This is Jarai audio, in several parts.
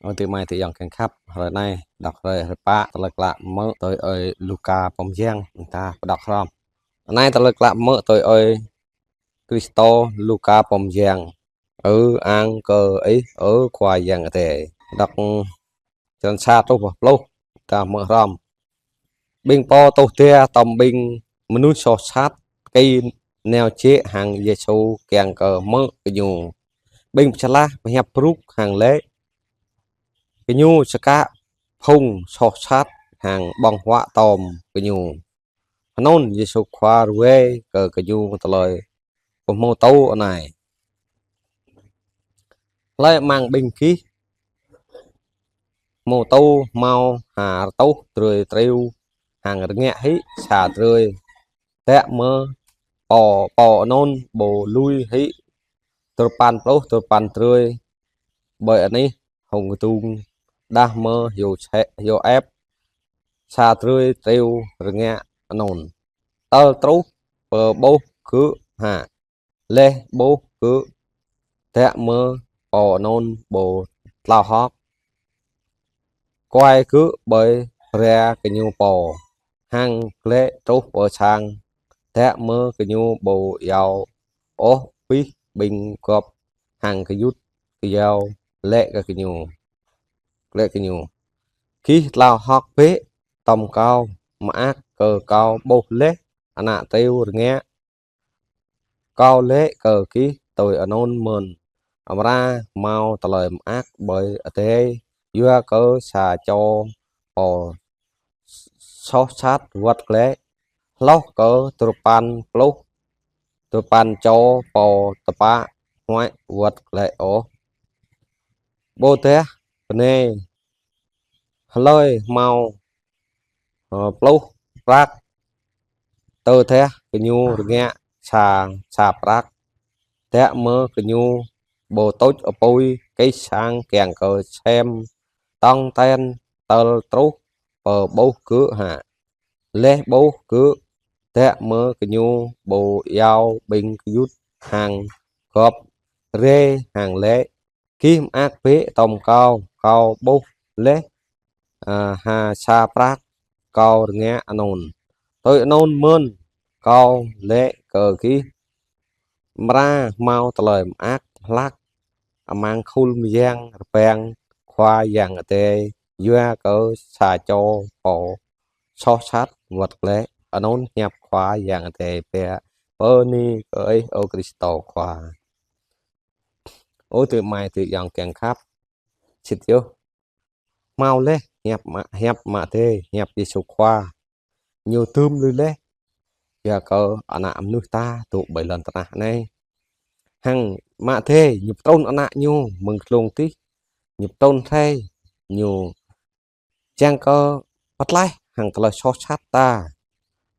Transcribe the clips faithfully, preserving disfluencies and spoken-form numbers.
Ơ adơi amai adơi ayŏng kiăng khăp, hrơi anai, đŏk hrơi, hrơi pă, tơlơi klă mơ̆ng tui ơi Luka pô mơyang, ta pơđŏk hrŏm. Anai tơlơi klă mơ̆ng tui ơi Kristô Luka pô mơyang. Ơ ang kơ Ih, ơ Khua Yang Adai. Đŏk črăn sa truh pluh, ta hmư̆ hrŏm. Ƀing pô tuh tia tŏm ƀing mơnuih soh sat, tơkĭ nao jĕ hăng Yêsu kiăng kơ hmư̆ gơñu. Ƀing pơčơlah pơhiăp brŭk hăng laĭ: Gơñu čơkă phung soh sat hăng ƀơ̆ng huă tŏm gơñu. Anŭn Yêsu Khua ruai kơ gơñu tơlơi pơhmutu anai: Hlơi amăng ƀing gih hmutu hmâo ha rơtuh drơi triu hăng rơngiă hĭ sa drơi, tă mơ̆ pô, pô anŭn ƀu lui hĭ duapăn pluh duapăn drơi ƀơi anih hông kơdung, đah mơ̆ hyu sĕ, hyu ĕp sa drơi triu rơngiă anŭn tơl truh pơ ƀuh gơ̆ hă? Laih ƀuh gơ̆, tă mơ̆ pô anŭn ƀu tlao hơ̆k, kuai gơ̆ ƀơi hră gơñu pô, hăng glaĭ truh pơ sang, tă mơ̆ gơñu ƀu iâu ôh abih ƀing gŏp hăng gơyut gơyâo laĭ kơ gơñu, laĭ kơ gơñu: Gih tlao hơ̆k bĕ tŏm kâo, mơak kơ kâo ƀuh laih ană triu rơngiă. Kâo laĭ kơ gih tui anŭn mơ̆n, amra hmâo tơlơi mơak ƀơi adai yua kơ sa čô pô soh sat wơ̆t glaĭ, hloh kơ duapăn pluh duapăn čô pô tơpă huăi wơ̆t glaĭ ôh. Ƀôdah bơnai hlơi hmâo, ơ, pluh prăk, tơdah gơñu rơngiă sa, sa prăk, tă mơ̆ gơñu ƀu tuč apui kih sang kiăng kơ sem tong ten tơl truh pơ ƀuh gơ̆ hă? Laih ƀuh gơ̆, tă mơ̆ gơñu ƀu iâu ƀing gơyut hăng gŏp rai hăng laĭ: Gih mơak bĕ tŏm kâo, kâo ƀuh laih, ơ, ha sa prăk kâo rơngiă anŭn. Tui anŭn mơ̆n kâo laĭ kơ gih, amra hmâo tơlơi mơak hlak amăng khul mơyang rơbang Khua Yang Adai yua kơ sa čô pô soh sat wơ̆t glaĭ. Anŭn hiăp Khua Yang Adai pĕ. Bơni kơ Ih, ơ Kristô Khua. Ơ adơi amai adơi ayŏng kiăng khăp, sĭt yơh, hmâo laih hiăp Ama, hiăp Ama Adai, hiăp Yêsu Khua. Ñu tŭm lui laih yua kơ ană mơnuih ta dŏ ƀơi lŏn tơnah anai. Hăng Ama Adai ñu pơtrŭn ană ñu mơ̆ng glông tih, ñu pơtrŭn hrơi, ñu čang kơ pơtlaih hăng tơlơi soh sat ta.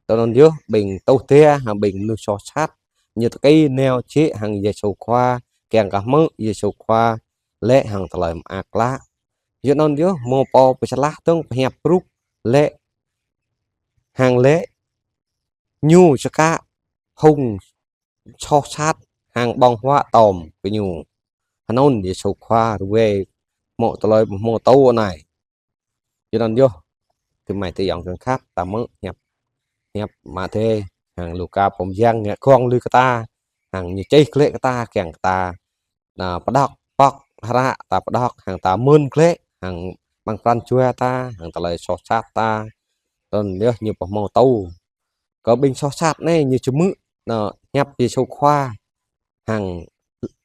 Tui anŭn yơh ƀing tuh tia hăng ƀing mơnuih soh sat, ñu tơkĭ nao jĕ hăng Yêsu Khua, kiăng kơ hmư̆ Yêsu Khua laĭ hăng tơlơi mơak klă. Yua anŭn yơh mơ̆ pô pơčơlah tơ̆ng pơhiăp brŭk laĭ hăng laĭ: Ñu čơkă phung soh sat hăng ƀơ̆ng huă tŏm gơñu. Anŭn Yêsu Khua ruai mơ̆ tơlơi pơhmutu anai. Yua anŭn yơh, adơi amai adơi ayŏng kiăng khăp, ta hmư̆ hiăp, hiăp Ama Adai hăng Luka pô mơyang ngă gong lui kơ ta, hăng ñu čih glaĭ kơ ta, kiăng kơ ta, na, pơđŏk pŏk hră, ta pơđŏk hăng ta mơ̆n glaĭ hăng amăng pran jua ta, hăng tơlơi soh sat ta. Tui anŭn yơh ñu pơhmutu kơ ƀing soh sat anai ñu či hmư̆, na, hiăp Yêsu Khua hăng,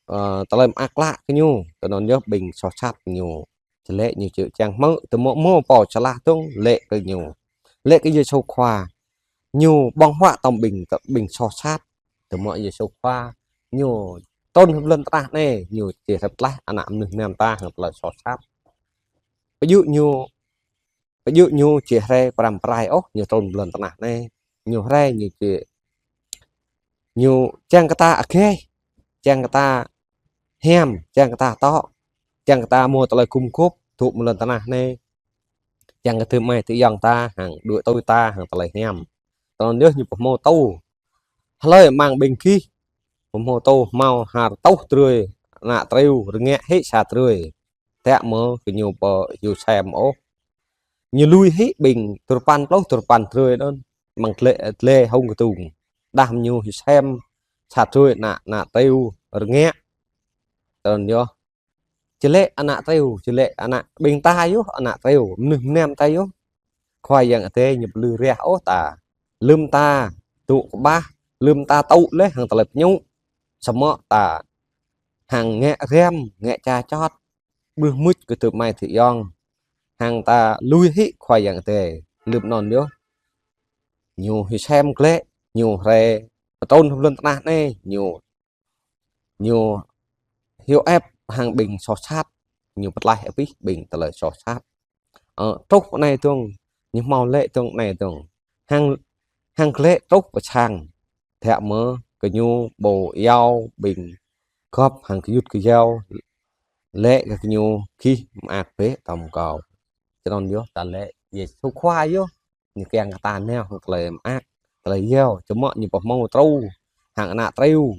ơ, tơlơi mơak klă kơ ñu. Tui anŭn yơh ƀing soh sat ñu či laĭ ñu či čang hmư̆, tơmơ̆ mơ̆ pô čơlah tơ̆ng laĭ kơ ñu, laĭ kơ Yêsu Khua: Ñu ƀơ̆ng huă tŏm ƀing, ƀing soh sat. Tơmơ̆ Yêsu Khua ñu trŭn hơblan tơnah anai, ñu či hrĕp tlaih ană mơnuih nam ta hăng tơlơi soh sat. Pơjŭ ñu, pơjŭ ñu či rai pơrăm pơrai ôh, ñu trŭn hơblan tơnah anai. Ñu rai ñu či, ñu čang kơ ta agaih, čang kơ ta hiam, čang kơ ta tŏ, čang kơ ta mơ̆ tơlơi gum gôp dŏ ƀơi lŏn tơnah anai. Čang kơ adơi amai adơi ayŏng ta hăng đuaĭ tui ta hăng tơlơi hiam. Tui anŭn yơh ñu pơhmutu: Hlơi amăng ƀing gih pơhmutu hmâo ha rơtuh drơi ană triu rơngiă hĭ sa drơi, Tơdah mơ̆ kơ ñu ƀu hyu sem ôh. Ñu lui hĭ ƀing tơpăn pluh tơpăn drơi anŭn. Mơ̆ng tlĕ, tlĕ hông kơdung. Đah ñu hyu sem sa drơi ană, ană triu rơngiă. Tơdơi yơh. Či lĕ ană triu, či lĕ ană ƀing ta yơh, ană triu, mơnuih mơnam ta yơh. Khua Yang Adai ñu ƀu lui rah ôh ta. Lơ̆m ta tŭ kơƀah, lơ̆m ta tŭ laih hăng tơlơi pơñŭ. Samơ̆ ta hăng ngă răm, ngă ča čot. Ƀrưh mŭt kơ tơmai tơyŏng. Hăng ta lui hĭ Khua Yang Adai. Lơ̆m anŭn yơh. Ñu hyu sem glaĭ, ñu rai pơtrŭn hơblŏn tơnah anai, ñu ñu hyu ĕp hăng ƀing soh sat, ñu pơtlaih abih ƀing tơlơi soh sat. Ơ, truh anai dơ̆ng, ñu hmâo lĕ dơ̆ng anai dơ̆ng. Hăng, hăng glaĭ truh pơ sang, tơdah mơ̆ kơ ñu ƀu iâu ƀing gŏp hăng gơyut gơyâo, lĕ kơ ñu gih mơak bĕ tơm kâo. Tơdơi yơh ta lĕ Yêsu Khua yơh. Ñu kiăng kơ ta nao hăng tơlơi mơak, tơlơi iâu, samơ̆ ñu ƀu hmâo truh hăng ană triu.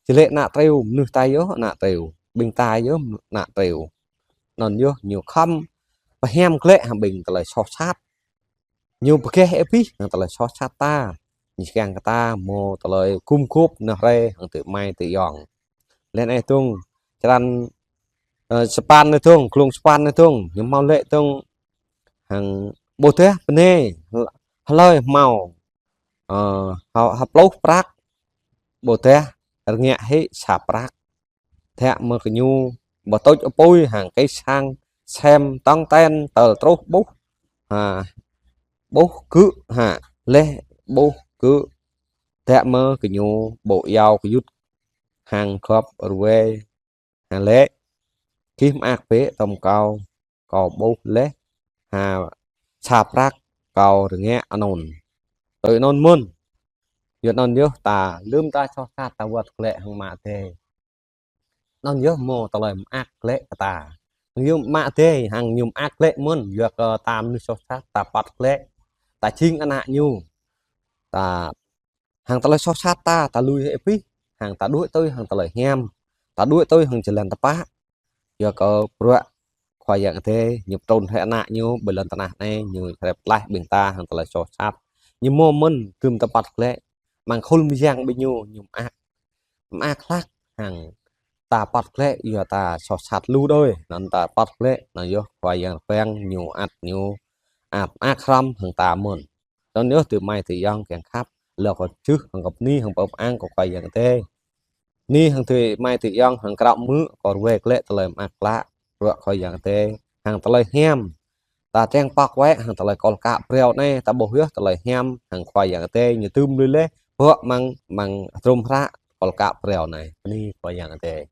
Či lĕ ană triu, mơnuih ta yơh ană triu, ƀing ta yơh ană triu. Anŭn yơh ñu khŏm pơhiam glaĭ hăng ƀing tơlơi soh sat. Ñu pơkeh abih hăng tơlơi soh sat ta. Ñu kiăng kơ ta hmâo tơlơi gum gôp nao rai hăng tơmai tơyŏng. Lĕ anai dơ̆ng, črăn, ơ, sapăn anai dơ̆ng, glông sapăn anai dơ̆ng, ñu hmâo lĕ dơ̆ng, hăng ƀôdah bơnai, hlơi hmâo, ơ, ha, ha pluh prăk, ƀôdah rơngiă hĭ sa prăk. Tơdah mơ̆ kơ ñu ƀu tuč apui hăng kih sang sem tong ten tơl truh ƀuh, ha, ƀuh gơ̆, ha, laih ƀuh gơ̆. Tơdah mơ̆ kơ ñu ƀu iâu gơyut hăng gŏp ruai, hăng lĕ: Gih mơak bĕ tơm kâo, kâo ƀuh laih ha sa prăk kâo rơngiă anŭn. Tui anŭn mơ̆n. Yua anŭn yơh ta lơ̆m ta soh sat ta wơ̆t glaĭ hăng Ama Adai. Anŭn yơh hmâo tơlơi mơak glaĭ kơ ta. Yua Ama Adai hăng ñu mơak glaĭ mơ̆n, yua kơ ta mơnuih soh sat ta wơ̆t glaĭ. Ta jing ană ñu. Ta hăng tơlơi soh sat ta, ta lui hĭ abih, hăng ta đuaĭ tui hăng tơlơi hiam, ta đuaĭ tui hăng jơlan tơpă. Yua kơ bruă Khua Yang Adai, ñu pơtrŭn hĭ ană ñu ƀơi lŏn tơnah anai, ñu rai pơtlaih ƀing ta hăng tơlơi soh sat. Ñu hmâo mơ̆n, gơ̆m ta wơ̆t glaĭ, mơ̆ng khul mơyang ƀing ñu, ñu mơak, mơak hlak, hăng ta wơ̆t glaĭ, yua ta soh sat lu đơi, anŭn ta wơ̆t glaĭ, anŭn yơh Khua Yang Adai ñu ăt ñu, ăt mơak hrŏm hăng ta mơ̆n. Anŭn yơh tơmai tơyŏng kiăng khăp, lŏ kơ čih hăng kơ bơni hăng pơpŭ ang kơ Khua Yang Adai. Bơni hăng tơmai tơyŏng hăng krao mơ̆ kơ ruai glaĭ tơlơi mơak klă, bruă Khua Yang Adai, hăng tơlơi hiam. Ta tơ̆ng pŏk wĕ hăng tơlơi kol kă phrâo anai, ta ƀuh yơh tơlơi hiam, hăng Khua Yang Adai, ñu tŭm lui laih, bruă mơ̆ng, mơ̆ng hơdrôm hră kol kă phrâo anai. Bơni Khua Yang Adai.